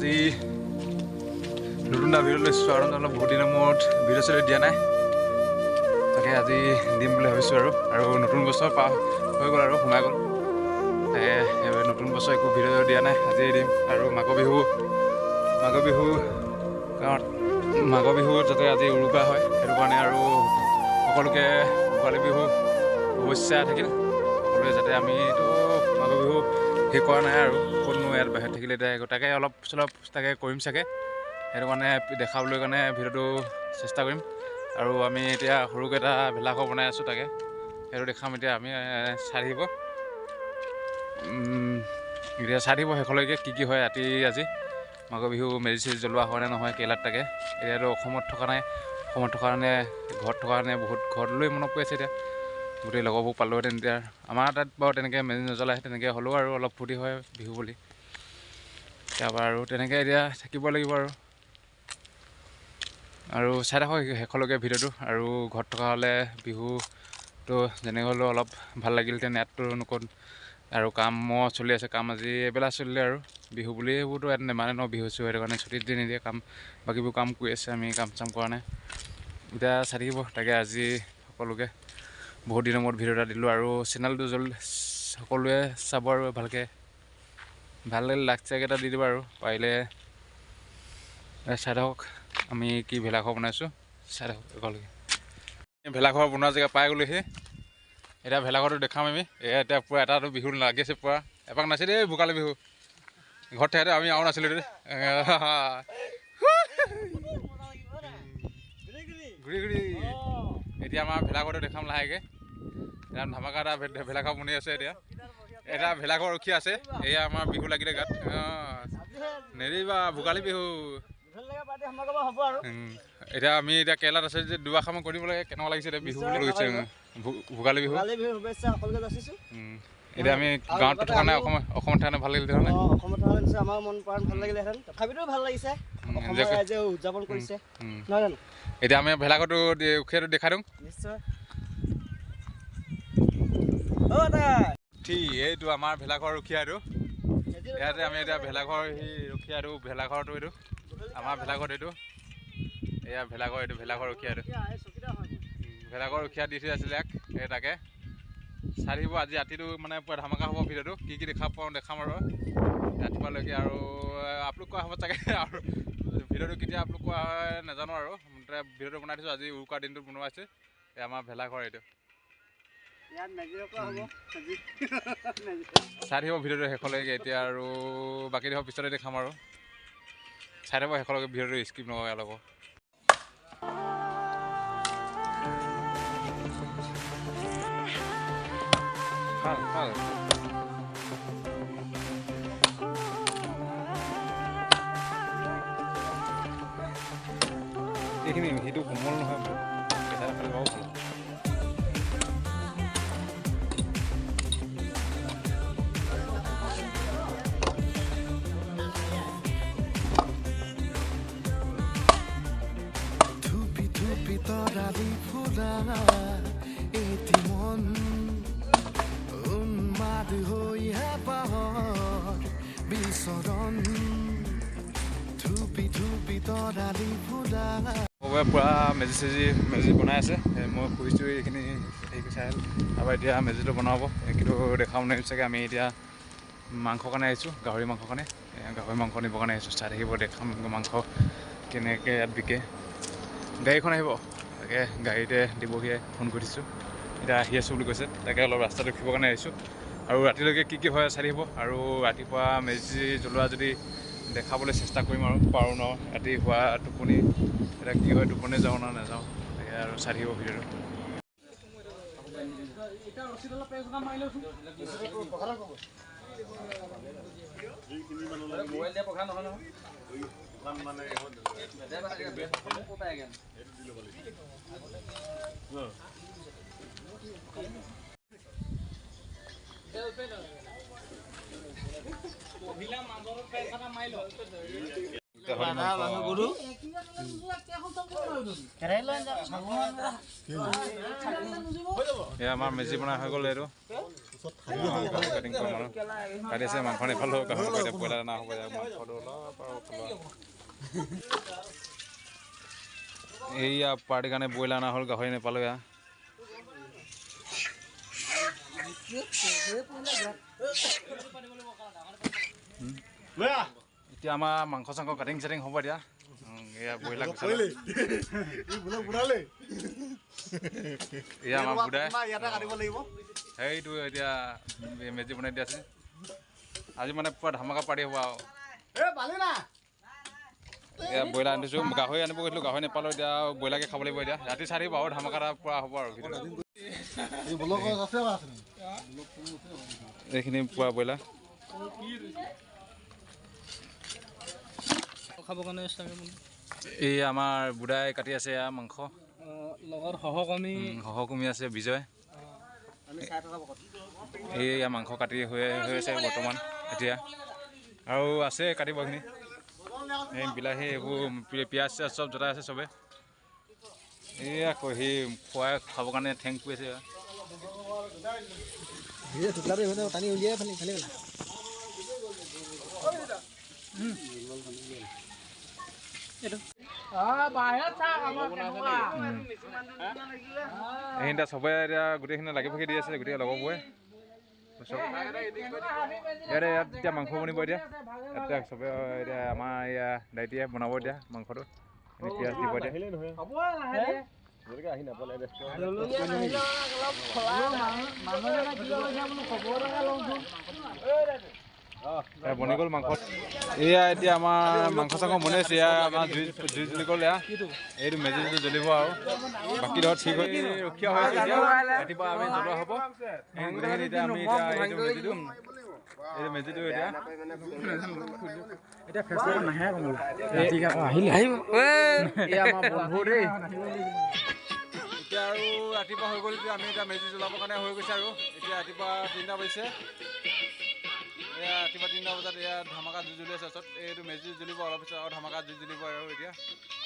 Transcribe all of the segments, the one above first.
আজি নতুন এটা ভিডিঅ' লৈ স্বাগতম জনালোঁ। বহুত দিনৰ মূৰত ভিডিঅ' চিডিঅ' দিয়া নাই, তাকে আজি দিম বুলি ভাবিছোঁ। আৰু আৰু নতুন বছৰ পাৰ হৈ গ'ল আৰু সোমাই গ'ল, তাকে নতুন বছৰ একো ভিডিঅ' দিয়া নাই, আজিয়ে দিম। আৰু মাঘ বিহু কাৰণ মাঘ বিহুত যাতে আজি উৰুকা হয়, সেইটো কাৰণে আৰু সকলোকে ভোগালী বিহু শুভেচ্ছা থাকিল সকলোৱে। যাতে আমিতো মাঘ বিহু শেষ কৰা নাই আৰু ক'তনো ইয়াত বাহিৰত থাকিলে এতিয়া তাকে অলপ চলপ তাকে কৰিম চাগে, সেইটো কাৰণে দেখাবলৈ কাৰণে ভিডিঅ'টো চেষ্টা কৰিম। আৰু আমি এতিয়া সৰুকৈ এটা ভেলাঘৰ বনাই আছোঁ, তাকে সেইটো দেখাম এতিয়া। আমি চাই থাকিব, এতিয়া চাই থাকিব শেষলৈকে কি কি হয় ৰাতি। আজি মাঘ বিহু মেজি চেজি জ্বলোৱা হয় নে নহয় কেৰেলাত, তাকে এতিয়াতো অসমত থকা নাই। অসমত থকা কাৰণে, ঘৰত থকা কাৰণে বহুত ঘৰলৈ মনত পৰি আছে। এতিয়া গোটেই লগৰবোৰ পালোহেঁতেন। এতিয়া আমাৰ তাত বাৰু তেনেকৈ মেজি নজ্বলায়, তেনেকৈ হ'লেও আৰু অলপ ফূৰ্তি হয় বিহু বুলি। তাৰপৰা আৰু তেনেকৈ এতিয়া থাকিব লাগিব আৰু আৰু চাই থাকক শেষলৈকে ভিডিঅ'টো। আৰু ঘৰত থকা হ'লে বিহুটো যেনেকৈ হ'লেও অলপ ভাল লাগিলহেঁতেন। ইয়াততো ক'ত আৰু কামো চলি আছে, কাম আজি এবেলা চলিলে আৰু বিহু বুলি এইবোৰতো ইয়াত নেমানে ন বিহু চিহু, সেইটো কাৰণে ছুটি দি নিদিয়ে। কাম বাকীবোৰ কাম কৰি আছে, আমি কাম চাম কৰা নাই। এতিয়া চাই থাকিব। তাকে আজি সকলোকে বহুত দিনৰ মূৰত ভিডিঅ' এটা দিলোঁ। আৰু চেনেলটো জলদি সকলোৱে চাব আৰু ভালকৈ ভাল লাগিলে লাইক চাইক এটা দি দিব আৰু পাৰিলে চাই থাকক আমি কি ভেলাঘৰ বনাইছোঁ। চাই থাকক একেলগে। ভেলাঘৰ বনোৱা জেগা পাই গ'লোহি, এতিয়া ভেলাঘৰটো দেখাম আমি। এয়া এতিয়া পূৰা এটাতো বিহু লাগিছে, পূৰা এপাক নাচি দেই ভোগালী বিহু। ঘৰত থাকোঁতে আমি আৰু নাছিলোঁ দেই ঘূৰি ঘূৰি। এতিয়া আমাৰ ভেলাঘৰটো দেখাম লাহেকৈ। এতিয়া ধামাকা এটা ভেলাঘৰ বনি আছে। এতিয়া এটা ভেলাঘৰ ৰখি আছে। এয়া আমাৰ বিহু লাগিলে গাত নেৰিবা ভোগালী বিহু। এতিয়া আমি এতিয়া কেৰেলাত আছে যে দুআষাৰমান কৰি দিব লাগে। কেনেকুৱা লাগিছে এতিয়া বিহু বুলি কৈছে, ভোগালী বিহু? এতিয়া আমি গাঁৱত থকা নাই, অসমত থকা নাই, ভাল লাগিলে। অসমত থকা নিশ্চয় আমাৰ মন প্ৰাণ ভাল লাগিলেহেঁতেন, তথাপিতো ভাল লাগিছে অসমৰ ৰাইজে উদযাপন কৰিছে, নহয় জানো? এতিয়া আমি ভেলাঘৰটো উখিয়াটো দেখাই দিওঁ। নিশ্চয়। ঠিক, এইটো আমাৰ ভেলাঘৰ ৰখীয়া এইটো। ইয়াতে আমি এতিয়া ভেলাঘৰ সেই ৰখীয়া এইটো, ভেলাঘৰটো এইটো আমাৰ ভেলাঘৰ এইটো। এয়া ভেলাঘৰ এইটো, ভেলাঘৰ ৰখীয়া এইটো, ভেলাঘৰ ৰখীয়া দি থৈ আছিলে ইয়াক। এই তাকে চাই থাকিব। আজি ৰাতিটো মানে পূৰা ধামাকা হ'ব ভিডিঅ'টো, কি কি দেখা পাওঁ দেখাম আৰু ৰাতিপুৱালৈকে। আৰু আপলোড কৰা হ'ব চাগে, আৰু ভিডিঅ'টো কেতিয়া আপলোড কৰা হয় নাজানো। আৰু মুঠতে ভিডিঅ'টো বনাই থৈছোঁ, আজি উৰুকা দিনটোত বনোৱাইছে। এই আমাৰ ভেলাঘৰ এইটো। চাই থাকিব ভিডিঅ'টো শেষলৈকে। এতিয়া আৰু বাকী দেখোঁ পিছতে দেখাম আৰু চাই থাকিব শেষলৈকে ভিডিঅ'টো, স্কিপ নকৰে অলপ। ভাল ভাল। এইখিনি সেইটো কোমল নহয়, কেঁচা খালে বাৰু ভাল। থুপি থুপি তৰালি ফুলা এটি মন উন্মাদ হৈ হেঁপাহৰ বিচৰণ, থুপি থুপি তৰালি ফুলা। চবে পূৰা মেজি চেজি মেজি বনাই আছে। মই খুজিছোঁ এইখিনি হেৰি চাই আহিলোঁ। তাৰপৰা এতিয়া মেজিটো বনাব, কিন্তু দেখাব নোৱাৰিম চাগে। আমি এতিয়া মাংস কাৰণে আহিছোঁ, গাহৰি মাংস কাৰণে। গাহৰি মাংস নিবৰ কাৰণে আহিছোঁ। চাই থাকিব, দেখাম মাংস কেনেকৈ ইয়াত বিকে। গাড়ীখন আহিব, তাকে গাড়ীতে দিবহি। ফোন কৰি দিছোঁ, এতিয়া আহি আছোঁ বুলি কৈছে। তাকে অলপ ৰাস্তাত ৰখিবৰ কাৰণে আহিছোঁ। আৰু ৰাতিলৈকে কি কি হয় চাই থাকিব। আৰু ৰাতিপুৱা মেজি জ্বলোৱা যদি দেখাবলৈ চেষ্টা কৰিম আৰু পাৰোঁ ন। ৰাতি হোৱা টোপনি এতিয়া কি হয়, টোপনি যাওঁ ন নাযাওঁ, তাকে আৰু চাই থাকিব ভিডিঅ'টো। এয়া আমাৰ মেজি বনাই হৈ গ'ল এইটো। কাটিং কৰিম আৰু কাটি আছে মাংস নেপালোঁ গাহৰি এতিয়া ব্ৰইলাৰ অনা হ'ব মাংসটো অলপ আৰু এইয়া পাৰ্টিৰ কাৰণে ব্ৰইলাৰ অনা হ'ল গাহৰি নেপালোঁ এয়া এতিয়া আমাৰ মাংস চাংস কাটিং চাটিং হ'ব এতিয়া এয়া ব্ৰইলাৰ এয়া আমাৰ বুঢ়াই সেইটো এতিয়া মেজি বনাই দিয়া আছে আজি মানে পুৰা ধামাকা পাৰ্টি হ'ব আৰু এয়া ব্ৰইলাৰ আনিছোঁ গাহৰি আনিব গৈছিলোঁ গাহৰি নেপালোঁ এতিয়া ব্ৰইলাৰকে খাব লাগিব এতিয়া ৰাতি চাৰি বাৰু ধামাকা এটা পুৰা হ'ব আৰু এইখিনি পুৰা ব্ৰইলাৰ এই আমাৰ বুঢ়াই কাটি আছে এয়া মাংস লগত সহকৰ্মী আছে বিজয় এই মাংস কাটি হৈ আছে বৰ্তমান এতিয়া আৰু আছে কাটিব এইখিনি এই বিলাহী এইবোৰ পিঁয়াজ চিয়াজ চব জতাই আছে চবে এইয়া সি খুৱাই খাবৰ কাৰণে ঠেং পুৰি আছে এইখিনিতে চবে এতিয়া গোটেইখিনি লাগি ভাগি দি আছে গোটেই লগৰবোৰে ইয়াতে ইয়াত এতিয়া মাংস বনিব এতিয়া ইয়াত চবে এতিয়া আমাৰ এয়া দাইটিয়ে বনাব এতিয়া মাংসটো পিঁয়াজ দিব এতিয়া বনি গ'ল মাংস এয়া এতিয়া আমাৰ মাংস চাংস বনাইছে এয়া আমাৰ জুই জুই জ্বলি গ'ল এয়া এইটো মেজি যিটো জ্বলিব আৰু বাকী ধৰক ঠিক হৈ ৰখীয়া হৈ আছে এতিয়া ৰাতিপুৱা আমি জ্বলোৱা হ'ব গোটেইখিনি এতিয়া আমি এতিয়া এইটো মেজিটো এতিয়া এতিয়া আৰু ৰাতিপুৱা হৈ গ'ল এতিয়া আমি এতিয়া মেজি জ্বলাবৰ কাৰণে হৈ গৈছে আৰু এতিয়া ৰাতিপুৱা 3টা বাজিছে এয়া ৰাতিপুৱা 3টা বজাত এয়া ধামাকা জুই জ্বলি আছে ওচৰত এইটো মেজি জ্বলিব অলপ পিছত আৰু ধামাকা জুই জ্বলিব আৰু এতিয়া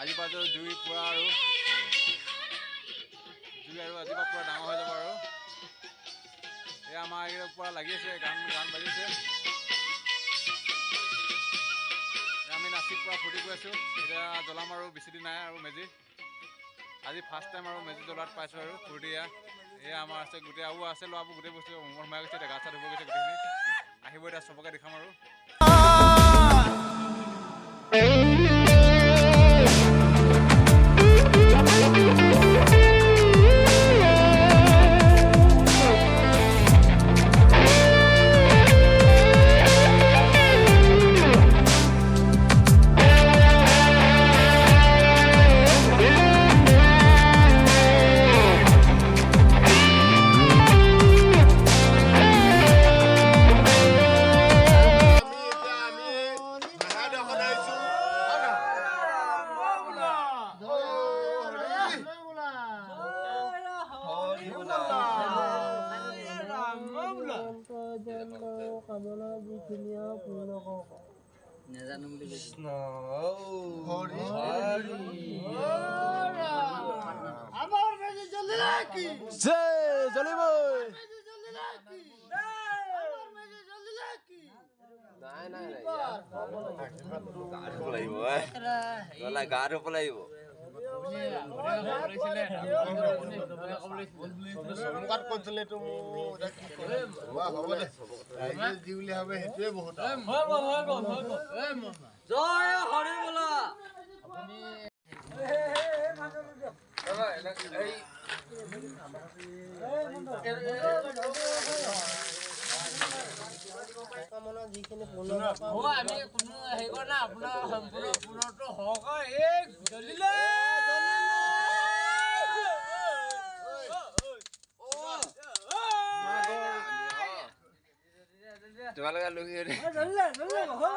আজিৰ পৰা জুই পুৰা আৰু জুই আৰু আজিৰ পৰা পুৰা ডাঙৰ হৈ যাব আৰু এয়া আমাৰ এই পুৰা লাগি আছে গান গান বাজিছে আমি নাচি পুৰা ফূৰ্তি কৰি আছোঁ এতিয়া জ্বলাম আৰু বেছি দিন নাই আৰু মেজি আজি ফাৰ্ষ্ট টাইম আৰু মেজি জ্বলাত পাইছোঁ আৰু ফূৰ্তি এয়া এয়া আমাৰ আছে গোটেই আৰু আছে ল'ৰাবোৰ গোটেই বস্তু সোমাই গৈছে এতিয়া গা চা ধুব গৈছে গোটেইখিনি আহিব এতিয়া চবকে দেখাম আৰু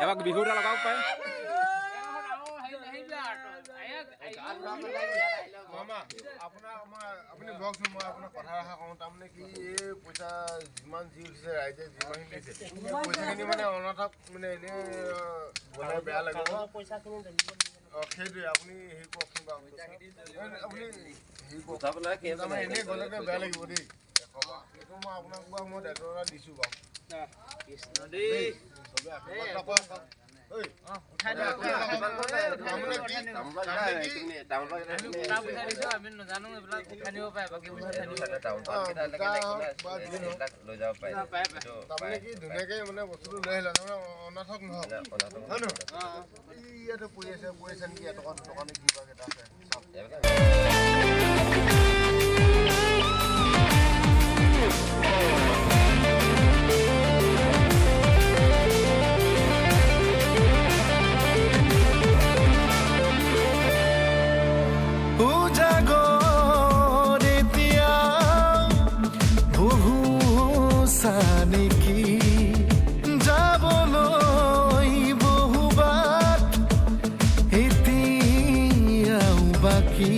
এবাৰ বিহু এটা লগাব পাৰে আপুনি বকচোন মই আপোনাক কথা এষাৰ কওঁ তাৰমানে কি এই পইচা যিমান যি উঠিছে ৰাইজে যিমানখিনি দিছে পইচাখিনি মানে অনাথক মানে এনেই বনাই বেয়া লাগিব অঁ সেইটোৱে আপুনি হেৰি কৰকচোন বাৰু আপুনি হেৰি কৰক এনেই গ'লে বেয়া লাগিব দেই। ক'বা। এইটো মই আপোনাক বাৰু মই দায়িত্ব এটা দিছোঁ বাৰু। দেই। চবে আশীৰ্বাদ নকৰক। ঐ, তাৰমানে কি? তাৰমানে কি? দুটা হওক বা যি নহওক, তাৰমানে কি ধুনীয়াকে মানে বস্তুটো লৈ আহিলে তাৰমানে অনাথক নহওক, হয় নহয়? এই ইয়াতে পৰি আছে, পৰি আছে নেকি 1 টকা 2 টকা নে কিবা কেইটা আছে চাওক। উজাগৰ এতিয়া বহু চানেকি, যাবলৈ বহু বাট এতিয়াও বাকী।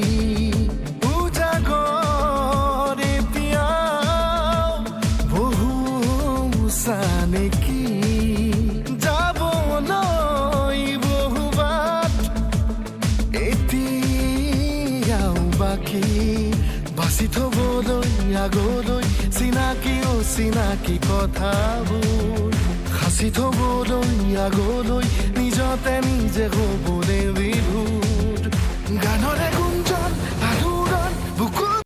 উজাগৰ এতিয়া বহু চানেকি, যাবলৈ বহু বাট এতিয়াও বাকী। বাচি থবলৈ আগলৈ চিনাকি অচিনাকি কথাবোৰ, সাঁচি থবলৈ আগলৈ নিজতে নিজে হ'বলৈ বিভোৰ। গানৰে